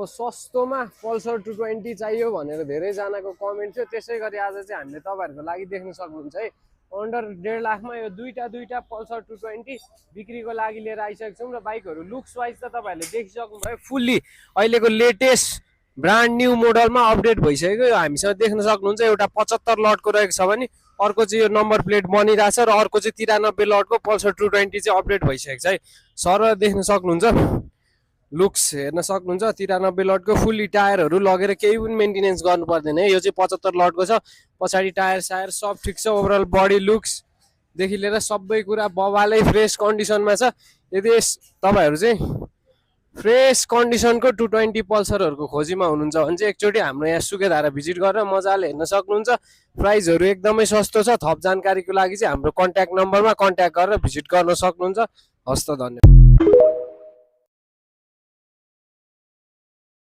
अब सस्तोमा पल्सर 220 चाहियो भनेर धेरैजनाको कमेन्ट थियो। त्यसै गरी आज चाहिँ हामीले तपाईँहरूको लागि देख्न सक्नुहुन्छ है अन्डर 1.5 लाखमा यो दुईटा पल्सर 220 बिक्रीको लागि लिएर आइसकेको छौँ। र बाइकहरू लुक्स वाइज त तपाईँहरूले देखिसक्नुभयो, फुल्ली अहिलेको लेटेस्ट ब्रान्ड न्यू मोडलमा अपडेट भइसक्यो। यो हामीसँग देख्न सक्नुहुन्छ एउटा 75 लटको रहेको छ भने अर्को चाहिँ यो नम्बर प्लेट बनिरहेछ र अर्को चाहिँ 93 लटको पल्सर 220 चाहिँ अपडेट भइसकेको छ है। सर देख्न सक्नुहुन्छ, लुक्स हेर्न सक्नुहुन्छ, 93 लटको फुल्ली टायरहरू लगेर केही पनि मेन्टेनेन्स गर्नु पर्दैन है। यो चाहिँ 75 लटको छ, पछाडि टायर सायर सब ठिक छ। ओभरअल बडी लुक्सदेखि लिएर सबै कुरा बबालै फ्रेस कन्डिसनमा छ। यदि तपाईँहरू चाहिँ फ्रेस कन्डिसनको 220 पल्सरहरूको खोजीमा हुनुहुन्छ भने चाहिँ एकचोटि हाम्रो यहाँ सुकेधारा भिजिट गरेर मजाले हेर्न सक्नुहुन्छ। प्राइसहरू एकदमै सस्तो छ। थप जानकारीको लागि चाहिँ हाम्रो कन्ट्याक्ट नम्बरमा कन्ट्याक्ट गरेर भिजिट गर्न सक्नुहुन्छ। हस्त, धन्यवाद।